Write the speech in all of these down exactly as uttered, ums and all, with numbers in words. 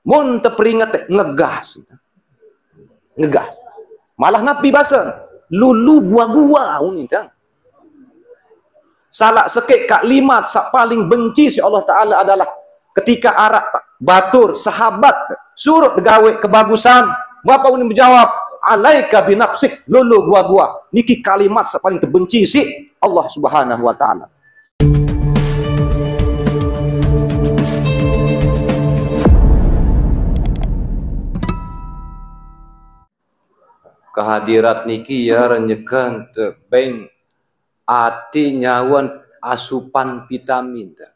Mun teperinget, ngegas. Ngegas. Malah napi basa? Lulu gua-gua, uni tang. Salah sikit kalimat sa paling benci si Allah Ta'ala adalah ketika arak batur, sahabat, suruh digawe kebagusan, bapa uni menjawab, "Alaika binafsik, lulu gua-gua." Niki kalimat sa paling terbenci si Allah Subhanahu wa Ta'ala. Kehadirat niki ya renyeken tebeng ati nyawan asupan vitamin ta.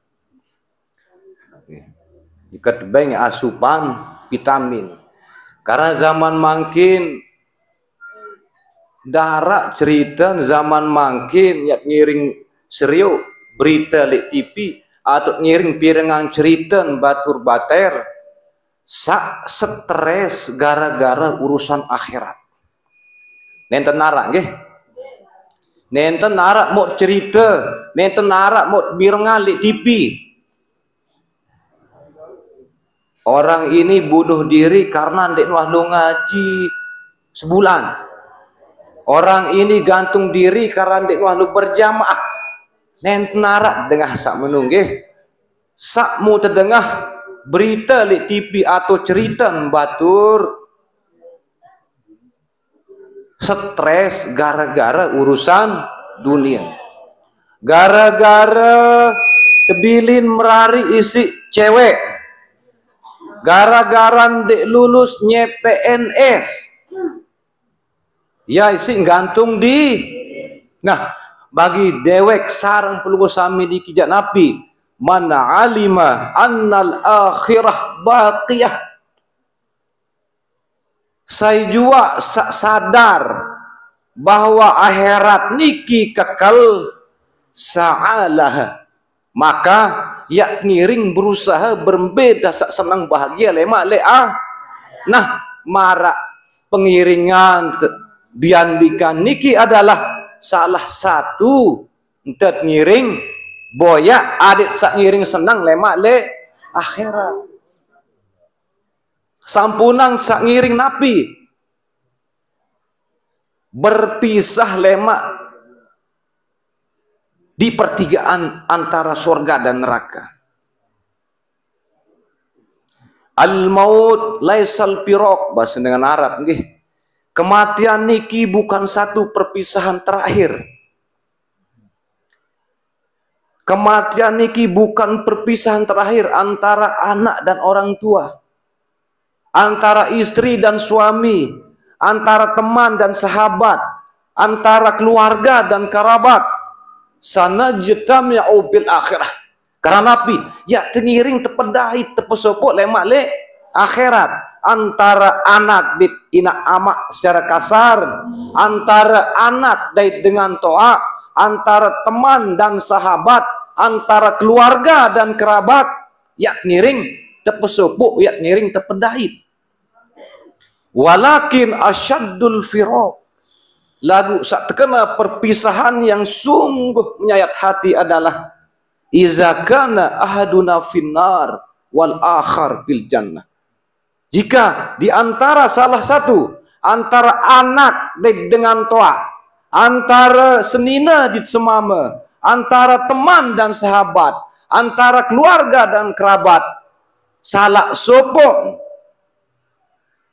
Ikat beng asupan vitamin. Karena zaman mangkin darak cerita zaman mangkin yak ngiring serio berita lek T V atau ngiring pirengan cerita batur bater sak stres gara-gara urusan akhirat. Nenten narak nggih. Nenten narak mau cerita, nenten narak mau pirengan lek T V. Orang ini bunuh diri karena ndak wah lu ngaji sebulan. Orang ini gantung diri karena ndak wah lu berjamaah. Nenten narak dengah sak menunggih. Sak mu tedengah berita lek T V atau cerita batur stres gara-gara urusan dunia. Gara-gara tebilin merari isi cewek. Gara-gara ndik lulus nye P N S. Ya isi gantung di. Nah, bagi dewek sarang pelungguh sami di kijak napi, man alima annal akhirah baqiyah. Saya juga sa- sadar bahwa akhirat niki kekal sa'alah. Maka yak ngiring berusaha berembe dah sak senang bahagia lemak le ah. Nah, marak pengiringan se- bian bikan niki adalah salah satu entet ngiring boyak adik sak ngiring senang lemak le akhirat. Sampunang sak ngiring napi berpisah lemak di pertigaan antara surga dan neraka. Al-maut laisal firaq, bahasa dengan Arab nggih. Kematian niki bukan satu perpisahan terakhir. Kematian niki bukan perpisahan terakhir antara anak dan orang tua, antara istri dan suami, antara teman dan sahabat, antara keluarga dan kerabat. Sanajtami'u bil akhirah. Karena napi? Ya tengiring tepedait tepesopok lemak le akhirat. Antara anak dit inak amak secara kasar, antara anak dait dengan toa, antara teman dan sahabat, antara keluarga dan kerabat, yak ngiring tepesopok, yak ngiring tepedait. Walakin asyaddul firaq, lagu sak terkena perpisahan yang sungguh menyayat hati adalah iza kana ahaduna finnar wal akhar fil jannah. Jika di antara salah satu, antara anak de- dengan toa, antara senina di semama, antara teman dan sahabat, antara keluarga dan kerabat, salah sopok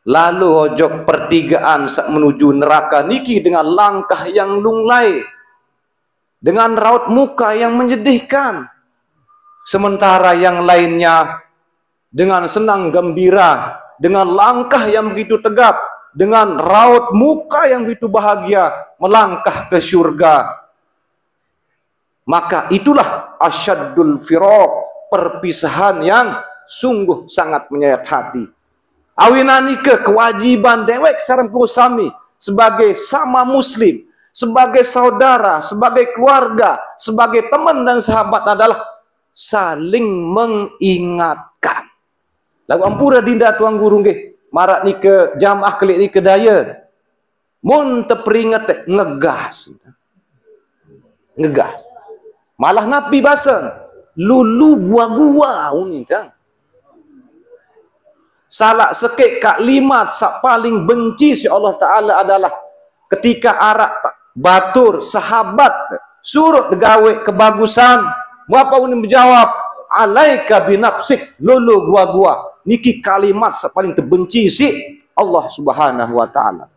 lalu ojok pertigaan sak menuju neraka niki dengan langkah yang lunglai, dengan raut muka yang menyedihkan. Sementara yang lainnya dengan senang gembira, dengan langkah yang begitu tegap, dengan raut muka yang begitu bahagia melangkah ke syurga. Maka itulah asyaddul firaq, perpisahan yang sungguh sangat menyayat hati. Awinanika kewajiban dewek sareng pelungguh sami sebagai sama muslim, sebagai saudara, sebagai keluarga, sebagai teman dan sahabat adalah saling mengingatkan. Lagu ampura dinda tuan guru nggih, marak nika jamaah kelik nika daya. Mun teperinget ngegas. Ngegas. Malah napi basa? Lulu gua-gua uni tang. Salah sikit kalimat saq paling benci siq Allah Taala adalah ketika araq batur, sahabat, suruq tegaweq kebagusan, muapa unin bejawab, "Alaika binafsik, lolo gua-gua." Niki kalimat saq paling tebenci siq Allah Subhanahu wa Taala.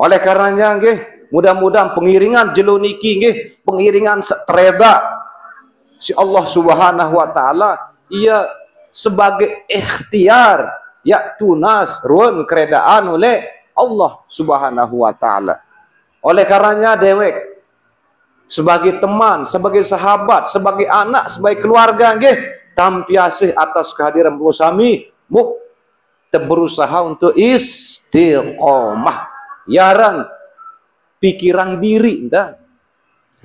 Oleh karenanya, nggih, mudah-mudahan pengiringan jelo niki, nggih, pengiringan saq teredaq siq Allah Subhanahu wa Taala, ie sebage ikhtiar, yaq tunas ruen keredaan uleq Allah Subhanahu wa Taala. Oleh karenanya, dewek, sebage teman, sebage sahabat, sebage anak, sebage keluarga, nggih, tampiasih atas kehadiran pelungguh sami, muq teberusaha untuk istiqomah. Yaran pikiran diri, nda.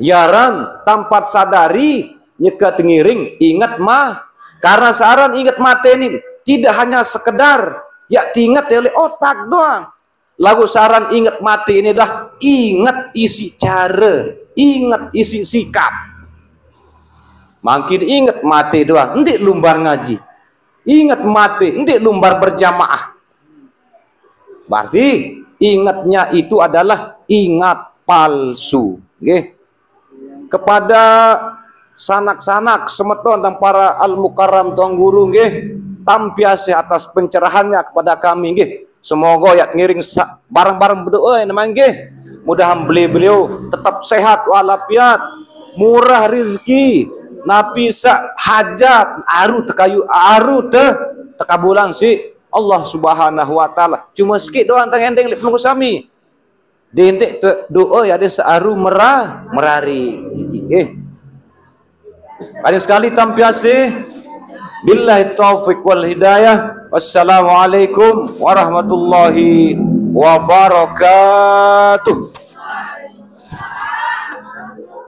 Yaran tampat sadari nyeke tengiring inget mah. Karena searan inget mate ni, tidak hanya sekedar yaq tinget oleh otak doang. Laguq searan inget mate ni dah inget isiq care, inget isiq sikap. Mangkin inget mate doang, ndeq lumbar ngaji. Inget mate, ndeq lumbar berjamaah. Berarti ingetnya itu adalah ingat palsu. Nggih. Kepada sanak-sanak semeton dan para al-mukarram tuan guru, nggih, tampiasih atas pencerahannya kepada kami, nggih. Semoga yaq ngiring sa-, bareng-bareng bedoa, ya, nama, nggih. Mudahan beliau-beliau tetap sehat walafiat, murah rezeki, napi saq hajat, aru tekayu, aru te-, tekabulang siq Allah Subhanahu wa Taala. Cuma sikit doang tengendeng leq pelungguh sami. Dendeq te doa ya de searu mera-, merari. Nggih. Kali sekali tampiasih. Billahi taufiq wal hidayah. Wassalamualaikum warahmatullahi wabarakatuh.